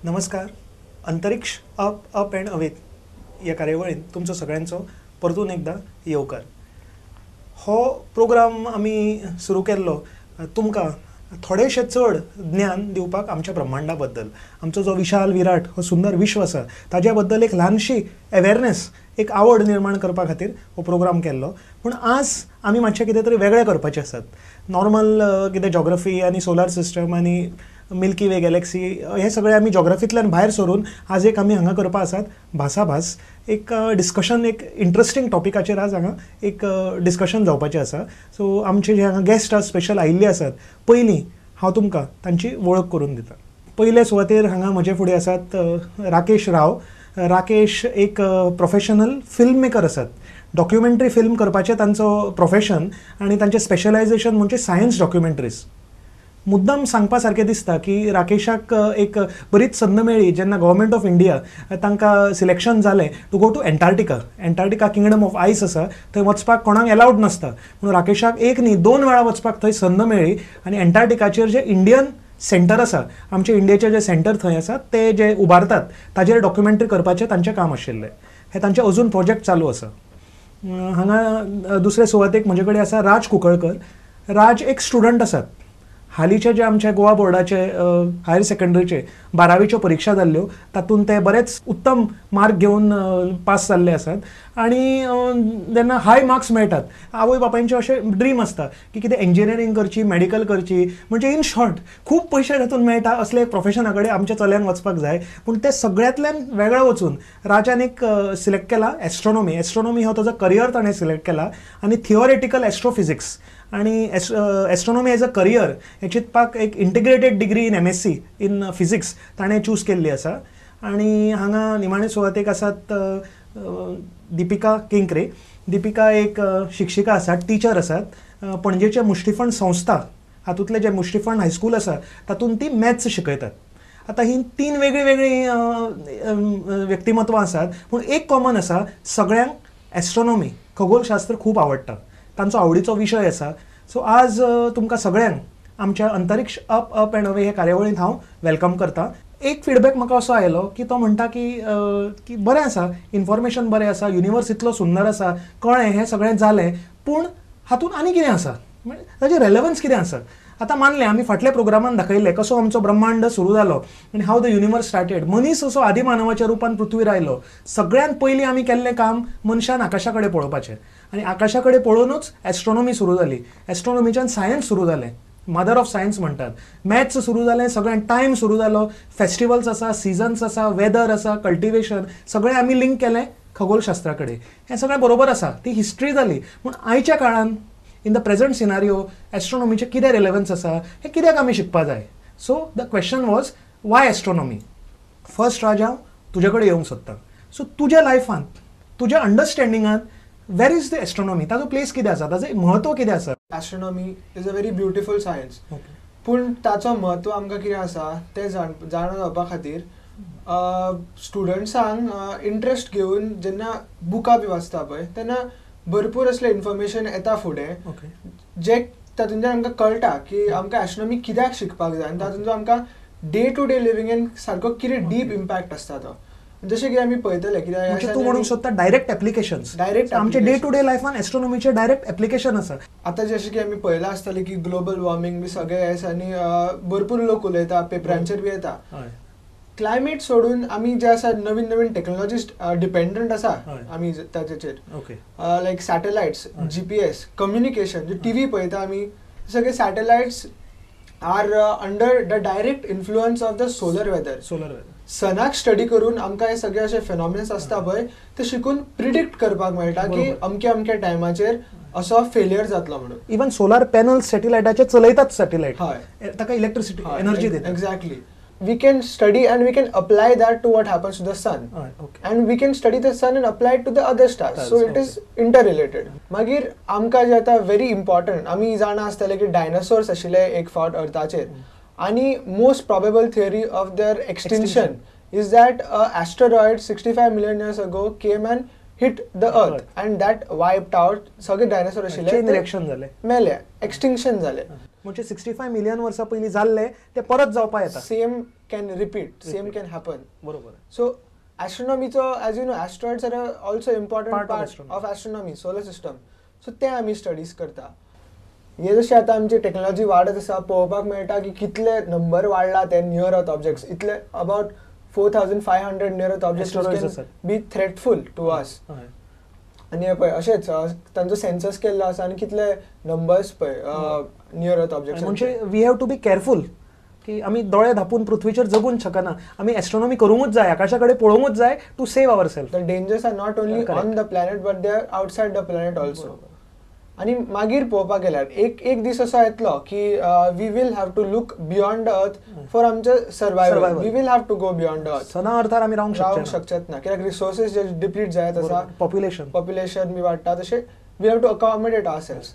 नमस्कार. अंतरिक्ष up up and away ह्या कार्यावळीन तुमचो सगळ्यांचो परतून एकदां येवकार. हो प्रोग्राम आमी सुरू केल्लो तुमकां थोडेशें चड ज्ञान दिवपाक आमच्या ब्रह्मांडा बद्दल, आमचो जो विशाल विराट हो सुंदर विश्व आसा ताज्या बद्दल एक ल्हानशी अवेरनेस, एक आवड निर्माण करपा खातीर हो प्रोग्राम केल्लो. पूण आज आमी मातशें कितें तरी वेगळें करपाचें आसात. नॉर्मल कितें जॉग्रफी आनी सोलार सिस्टम आनी मिल्की वे गॅलेक्सी हे सगळे आमी जॉग्रफींतल्यान भायर सरून आज एक आमी हांगा करपा आसात भासाभास, एक डिस्कशन, एक इंट्रस्टींग टॉपिकाचेर आज हांगा एक डिस्कशन जावपाचें आसा. सो आमचे जे हांगा गेस्ट आज स्पेशल आयिल्ले आसात, पयलीं हांव तुमकां तांची वळख करून दिता. पयले सुवातेर हांगा म्हजे फुडें आसात राकेश राव. राकेश एक प्रोफेशनल फिल्म मेकर आसात. डॉक्युमेंटरी फिल्म करपाचें तांचो प्रोफेशन आनी तांचें स्पेशलायझेशन म्हणजे सायन्स डॉक्युमेंटरीज. मुद्दम सांगपा सारकें दिसता की राकेशाक एक बरीच संद मेळ्ळी जेन्ना गव्हर्मेंट ऑफ इंडिया तांकां सिलेक्शन जालें to go to Antarctica. Antarctica kingdom of ice आसा, थंय वचपाक कोणाक एलावड नासता, पूण राकेशाक एक न्ही दोन वेळा वचपाक थंय संद मेळ्ळी आनी एंटार्क्टिकाचेर जे इंडियन सेंटर आसा, आमचे इंडियेचे जे सेंटर थंय आसा ते जे उबारतात ताजेर डॉक्युमेंटरी करपाचें तांचें काम आशिल्लें. हें तांचें अजून प्रोजेक्ट चालू आसा. हांगा दुसरे सुवातेक म्हजे कडेन आसा राज कुंकळकर. राज एक स्टुडंट आसात. हालींचे जे आमच्या गोवा बोर्डाचे हायर सेकंडरीचे बारावीच्यो परिक्षा जाल्ल्यो तातूंत ते बरेच उत्तम मार्क घेवन पास जाल्ले आसात आनी जेन्ना हाय मार्क्स मेळटात आवय बापायंचे अशें ड्रीम आसता की कितें इंजिनियरींग करची, मेडिकल करची, म्हणजे इन शॉर्ट खूब पयशे तातूंत मेळटा असले एक प्रोफेशना कडेन आमच्या चल्यांक वचपाक जाय. पूण ते सगळ्यांतल्यान वेगळें वचून राजान एक सिलेक्ट केला एस्ट्रोनॉमी. एस्ट्रोनॉमी हो ताजो करियर ताणें सिलेक्ट केला आनी थियोरेटिकल एस्ट्रोफिजिक्स आनी एस्ट्रोनॉमी एज अ करियर हें चिंतपाक एक integrated degree in MSc in physics ताणें चूज केल्ली आसा. आनी हांगा निमाणे सुवातेक आसात दीपिका केंकरे. दीपिका एक शिक्षिका आसात, टिचर आसात. पणजेचे मुष्टिफंड संस्था हातूंतलें जें मुष्टिफंड हायस्कूल आसा तातूंत ती मॅथ्स शिकयतात. आतां हीं तीन वेगळीं वेगळीं व्यक्तिमत्वां आसात पूण एक कॉमन आसा, सगळ्यांक एस्ट्रोनॉमी, खगोलशास्त्र खूब आवडटा, तांचो आवडीचो विशय आसा. सो आज तुमकां सगळ्यांक आमच्या अंतरिक्ष अप अप अँड अवे हे कार्यावळींत हांव welcome करता. एक फिडबॅक म्हाका असो आयलो की तो म्हणटा की की बरें आसा, इन्फॉर्मेशन बरें आसा, युनिवर्स इतलो सुंदर आसा, कळ्ळें हें सगळें जालें, पूण हातूंत आनी कितें आसा, ताजें रेलेवन्स कितें आसा. आतां मानलें आमी फाटल्या प्रोग्रामान दाखयलें कसो आमचो ब्रह्मांड सुरू जालो आनी how the universe started. मनीस असो आदिमानवाच्या रुपान पृथ्वीर आयलो. सगळ्यांत पयलीं आमी केल्लें काम मनशान आकाशा कडेन पळोवपाचें आनी आकाशा कडेन पळोवनूच एस्ट्रोनॉमी सुरू जाली. एस्ट्रोनॉमीच्यान सायन्स सुरू जालें, मदर ऑफ सायन्स म्हणटात. मॅथ्स सुरू जालें, सगळ्यांत टायम सुरू जालो, फेस्टिवल्स आसा, सिजन्स आसा, वेदर आसा, कल्टिवेशन, सगळें आमी लिंक केलें खगोलशास्त्रा कडेन. हें सगळें बरोबर आसा, ती हिस्ट्री जाली. पूण आयच्या काळान इन the present scenario एस्ट्रोनॉमीचें कितें रेलेवन्स आसा हें कित्याक आमी शिकपा जाय. So the question was why astronomy. First Raj, हांव तुजे कडेन येवंक सोदतां. सो तुज्या लायफांत, तुज्या अंडरस्टँडिंगांत वेर is the astronomy, ताजो प्लेस कितें आसा, ताजें म्हत्व कितें आसा? Astronomy is a very beautiful science, पूण ताचो म्हत्व आमकां कितें आसा तें जाणा जावपा खातीर स्टुडंट्सांक इंट्रस्ट घेवन जेन्ना बुकां बी वाचता पळय तेन्ना भरपूर असलें इन्फॉर्मेशन येता फुडें, जे तातूंतल्यान आमकां कळटा की आमकां एस्ट्रोनॉमी कित्याक शिकपाक जाय आनी तातूंत आमकां डे टू डे लिविंगेन सारको कितें डीप इम्पॅक्ट आसता तो. जशें की आमी पळयतले कित्याक तूं म्हणूंक सोदता डायरेक्ट एप्लिकेशन, डायरेक्ट आमच्या डे टू डे लायफान एस्ट्रोनॉमीचें डायरेक्ट एप्लिकेशन आसा. आतां जशें की आमी पळयलां आसतलें की ग्लोबल वॉर्मिंग बी सगळें आसा आनी भरपूर लोक उलयता, पेपरांचेर बी येता. क्लायमेट सोडून आमी जे आसा नवीन नवीन टेक्नॉलॉजीस डिपेंडंट आसा आमी ताचेर, लायक सॅटेलायट्स, GPS, communication, जे टीव्ही पळयता आमी सगळे satellites are under the direct influence of the solar weather. Solar weather सनाक study करून आमकां हे सगळे अशे फेनॉमिनस आसता पळय ते शिकून प्रिडिक्ट करपाक मेळटा की अमक्या अमक्या टायमाचेर असो फेलियर जातलो म्हणून. इवन सोलार पॅनल सॅटेलायटाचे चलयतात सॅटेलायट, ताका इलेक्ट्रिसिटी एनर्जी दिता. Exactly. We can study and we can apply that to what happens to the sun. And we can study the sun and apply it to the other stars. So it is interrelated. मागीर आमकां जे आतां very important आमी जाणा आसतले की dinosaurs आशिल्ले एक फावट अर्थाचेर आनी most probable theory of their extinction is that asteroid 65 million years ago came and hit the earth and that wiped out सगळे डायनासोर आशिल्ले, चेन रिएक्शन जाले, मेले, एक्सटिंक्शन जाले. म्हणजे 65 मिलियन वर्सां पयलीं जाल्ले ते परत जावपा येता, same can repeat, same can happen. बरोबर. सो एस्ट्रोनॉमीचो, as you know, asteroids are also important part of astronomy, solar system. So ते आमी स्टडीज करता. हे जशें आतां आमची टॅक्नोलॉजी वाडत आसा, पळोवपाक मेळटा की कितले नंबर वाडला ते नियर अर्थ ऑब्जेक्ट्स. इतले about 4500 near earth objects can be threatful to us. आनी हे पळय अशेंच तांचो सेन्सस केल्लो आसा आनी कितले नंबर्स पळय नियर अर्थ ऑब्जेक्ट्स. म्हणजे we have to be careful की आमी दोळे धापून पृथ्वीचेर जगूंक शकना, आमी एस्ट्रोनॉमी करूंकूच जाय, आकाशा कडेन पळोवंकूच जाय to save our self. The dangers are not only on the planet but they are outside the planet also. आनी मागीर पळोवपाक गेल्यार एक एक दीस असो येतलो की we will have to look beyond the earth for आमचे survival. We will have to go beyond the earth. सना अर्थार आमी रावंक शकचेत ना, कित्याक रिसोर्सीस जे डिप्लीट जायत आसा, पॉप्युलेशन बी वाडटा, तशें we have to accommodate our selves.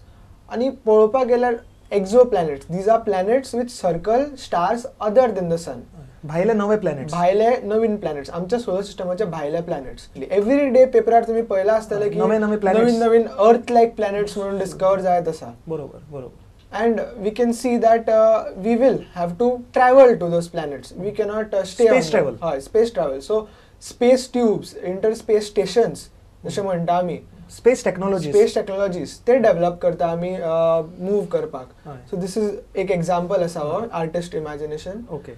आनी पळोवपाक गेल्यार exoplanets, these are planets which circle stars other than the sun. भायले नवे प्लॅनेट्स, भायले नवीन प्लॅनेट्स, आमच्या सोलर सिस्टमाचे भायले प्लॅनेट्स. एव्हरी डे पेपरार तुमी पळयला आसतलें की नवे नवे नवीन नवीन अर्थ लायक प्लॅनेट्स म्हणून डिस्कवर जायत आसा. बरोबर बरोबर. And we can see that we will have to travel to those planets. We cannot stay. Space travel. हय, space travel. So space tubes, inter space stations जशें म्हणटा आमी, स्पेस टेक्नॉलॉजी, स्पेस टेक्नॉलॉजीज ते develop करता आमी move करपाक. So this is एक example आसा हो आर्टिस्ट इमॅजिनेशन. ओके.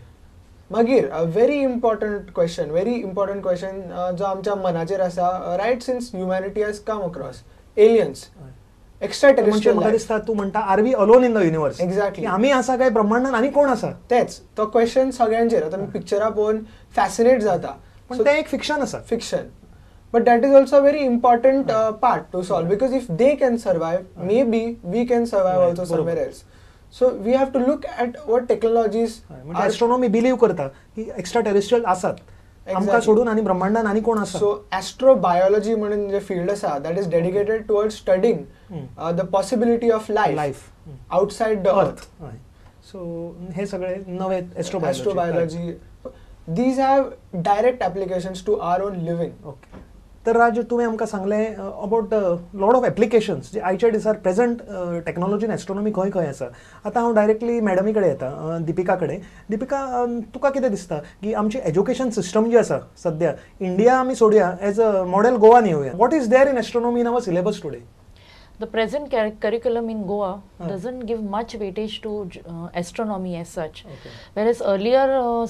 मागीर very important question, very important question जो आमच्या मनाचेर आसा right since humanity has come across, aliens, extra terrestrial. म्हाका दिसता तूं म्हणटा are we alone in the universe. Exactly. आमी आसा काय ब्रह्मांडान आनी कोण आसा? तेच तो क्वेश्चन सगळ्यांचेर. आतां आमी पिक्चरां पळोवन फॅसिनेट जाता, पण तें एक फिक्शन आसा. Fiction. But that is also a very important part to solve, because if they can survive, maybe we can survive also somewhere else. So we have to look at what technologies. Astronomy believe करता की extra terrestrial आसात, आमकां सोडून आनी ब्रह्मांडान आनी कोण आसा. So astrobiology म्हणून जे field आसा, that is dedicated towards studying the possibility of life outside the earth. So हे सगळे नवे astrobiology, these have direct applications to our own living. Okay. तर राज, तुवें आमकां सांगलें अबाउट लॉट ऑफ एप्लिकेशन्स जे आयच्या दिसार प्रेझेंट टॅक्नॉलॉजीन एस्ट्रोनॉमी खंय खंय आसा. आतां हांव डायरेक्टली मॅडमी कडेन येता, दिपिका कडेन. दिपिका, तुका कितें दिसता की आमची एज्युकेशन सिस्टम जी आसा सद्या इंडिया आमी सोडया, एज अ मॉडेल गोवान येवया, what is there in astronomy in our syllabus today? The present curriculum in Goa doesn't give much weightage to astronomy as such. Okay. Whereas earlier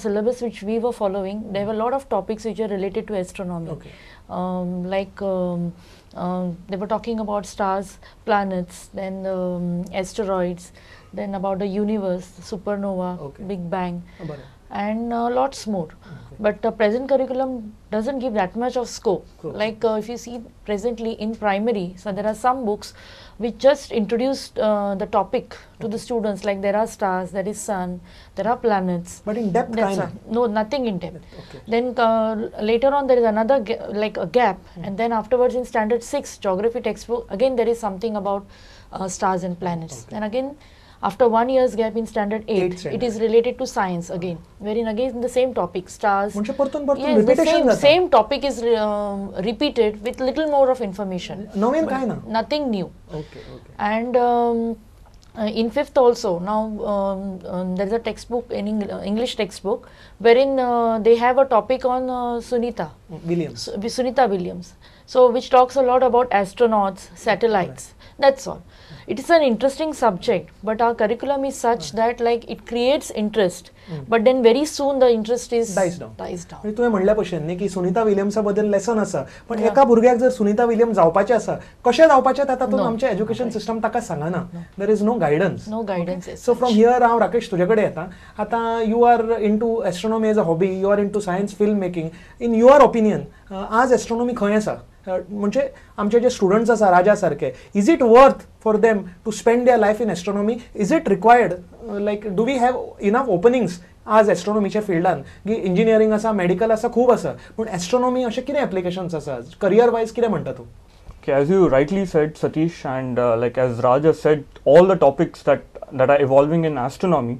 syllabus which we were following, there were a lot of topics which are related to astronomy. Okay. They were talking about stars, planets, then asteroids, then about the universe, supernova, okay. Big Bang, and lots more. Okay. But the present curriculum doesn't give that much of scope. Cool. Like if you see presently in primary, so there are some books which just introduced the topic to the students, like there are stars, there is sun, there are planets. But in depth kind of? No, nothing in depth. Okay. Then later on there is another like a gap, and then afterwards in standard 6 geography textbook, again there is something about stars and planets. Okay. And again after 1 year's gap in standard 8, it is related to science again, wherein again the same topic, stars. Yes, the same topic is repeated with little more of information. Nothing new. Okay, okay. And in 5th also, now there is a textbook, in English textbook, wherein they have a topic on Sunita Williams. Sunita Williams. So, which talks a lot about astronauts, satellites. Right. That's all. It is an interesting subject, but our curriculum is such that like it creates interest, but then very soon the interest is dies down. Dies down. तुवें म्हणल्या भशेन न्ही की सुनीता विलियम्सा बद्दल lesson आसा, पण एका भुरग्याक जर सुनीता विलियम जावपाचें आसा, कशें जावपाचें तें तातूंत आमचें एज्युकेशन सिस्टम ताका सांगना. There is no guidance. No guidance. So from here हांव राकेश तुजे कडेन येता. आतां you are into astronomy as a hobby, you are into science film making. In your opinion आज एस्ट्रोनॉमी खंय आसा? म्हणजे आमचे जे स्टुडंट्स आसा राजा सारके, is it worth for them to spend their life in astronomy? Is it required? Like do we have enough openings आज एस्ट्रोनॉमीच्या फिल्डान? की इंजिनियरींग आसा, मेडिकल आसा, खूब आसा, पूण एस्ट्रोनॉमी अशें कितें एप्लिकेशन्स आसा? करियर वायज कितें म्हणटा तूं? Okay, as you rightly said, Satish, and like as Raj has said, all the topics that are evolving in astronomy,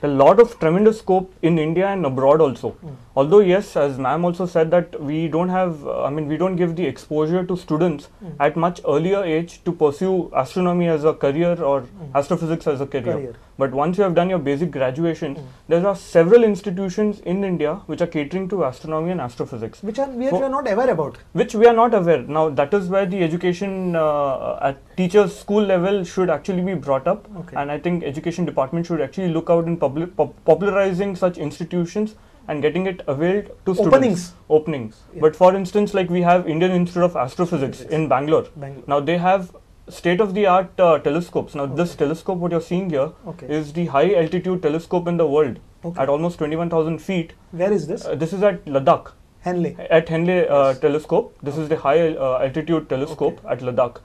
a lot of tremendous scope in India and abroad also. Although yes, as ma'am also said, that we don't have, we don't give the exposure to students at much earlier age to pursue astronomy as a career or astrophysics as a career. But once you have done your basic graduation, there are several institutions in India which are catering to astronomy and astrophysics. Which we are not aware about. Which we are not aware. Now, that is where the education at teachers' school level should actually be brought up. Okay. And I think education department should actually look out in popularizing such institutions and getting it availed to students. Openings. Yeah. But for instance, like we have Indian Institute of Astrophysics in Bangalore. Now, they have state-of-the-art telescopes. Now, this telescope, what you're seeing here, is the high-altitude telescope in the world at almost 21,000 feet. Where is this? This is at Ladakh. Henley. At Henley telescope. This is the high-altitude telescope at Ladakh.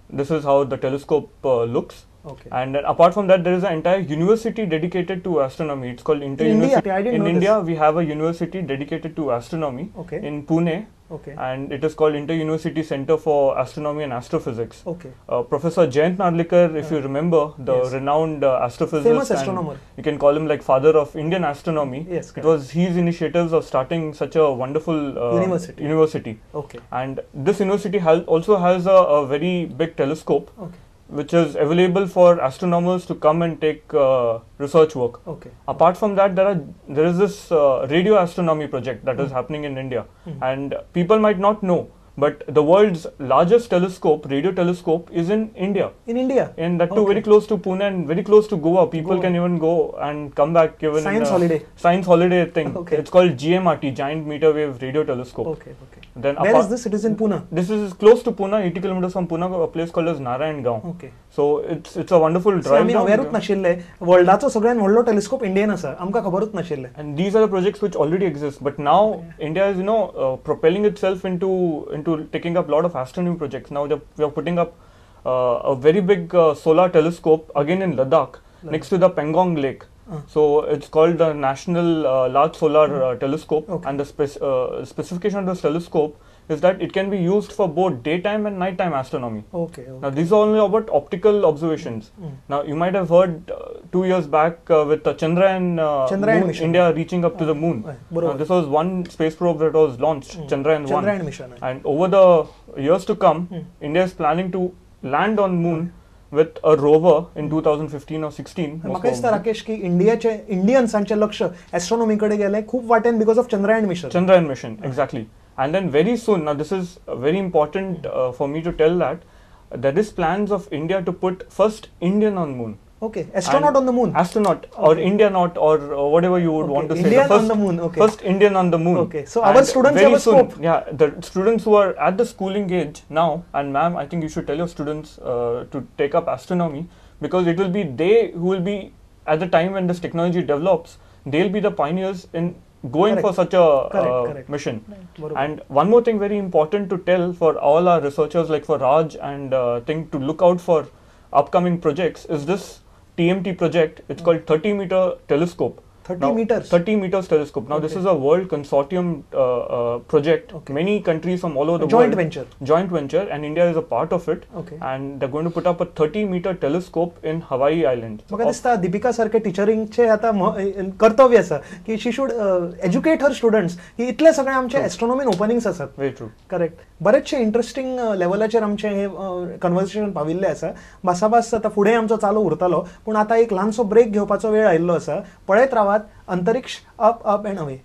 This is how the telescope looks. Okay. And apart from that, there is an entire university dedicated to astronomy. It's called Inter-University. In India, we have a university dedicated to astronomy in Pune. Okay. And it is called Inter-University Center for Astronomy and Astrophysics. Okay. Professor Jayant Narlikar, if you remember, the renowned astrophysicist, famous astronomer, you can call him like father of Indian astronomy. Yes, it was his initiatives of starting such a wonderful university. Okay. And this university also has a very big telescope. Okay. Which is available for astronomers to come and take research work. Okay. Apart from that, there is this radio astronomy project that is happening in India, and people might not know, but the world's largest telescope, radio telescope, is in India. In India? And that too, very close to Pune and very close to Goa. People can even go and come back. Even science holiday. Science holiday thing. Okay. It's called GMRT, Giant Meter Wave Radio Telescope. Okay, okay. Then where is this? It is in Pune. This is close to Pune, 80 kilometers from Pune, a place called as Narayangaon. Okay. So it's a wonderful drive. आमी अवेरूच नाशिल्ले वर्ल्डाचो सगळ्यात व्हडलो telescope Indian आसा, आमकां खबरूच नाशिल्लें. And these are the projects which already exist, but now India is, you know, propelling itself into taking up a lot of astronomy projects. Now we are putting up a very big solar telescope again in Ladakh, next to the Pangong Lake. So it's called the National Large Solar Telescope, and the specification of this telescope is that it can be used for both daytime and nighttime astronomy. Okay, okay. Now these are only about optical observations. Now you might have heard 2 years back with the Chandrayaan, moon, India reaching up to the moon. Now, this was one space probe that was launched, Chandrayaan 1. Chandrayaan mission. And over the years to come, India is planning to land on moon with a rover in 2015 or 16. म्हाका दिसता राकेश की इंडियाचे इंडियन्सांचे लक्ष astronomy कडेन गेलें खूब वाटेन because of Chandrayaan mission. Chandrayaan mission, exactly. And then very soon, now this is very important for me to tell that there is plans of India to put first Indian on moon. Okay, astronaut on the moon. Astronaut or Indianaut or whatever you would want to say. Indian on the moon, okay. First Indian on the moon. Okay, so our students have a scope. Yeah, the students who are at the schooling age now, and ma'am, I think you should tell your students to take up astronomy, because it will be they who will be, at the time when this technology develops, they'll be the pioneers in going for such a mission. Right. And one more thing very important to tell for all our researchers, like for Raj and thing to look out for upcoming projects, is this TMT project. It's called 30-meter telescope. 30 meters? 30 meters telescope. Now, this is a world consortium project. Okay. Many countries from all over the world. Joint venture. Joint venture, and India is a part of it. Okay. And they're going to put up a 30-meter telescope in Hawaii Island. म्हाका दिसता दीपिका सारखे टिचरींगचे आता कर्तव्य आसा की she should educate her students की इतले सगळे आमचे एस्ट्रॉनॉमीन ओपनिंग्स आसात. Very true. Correct. बरेचशे इंट्रस्टिंग लेवलाचेर आमचे हे कन्वर्सेशन पाविल्ले आसा. भासाभास आतां फुडें आमचो चालू उरतलो, पूण आतां एक ल्हानसो ब्रेक घेवपाचो वेळ आयिल्लो आसा. पळयत रावात अंतरिक्ष अप अप एंड अवे.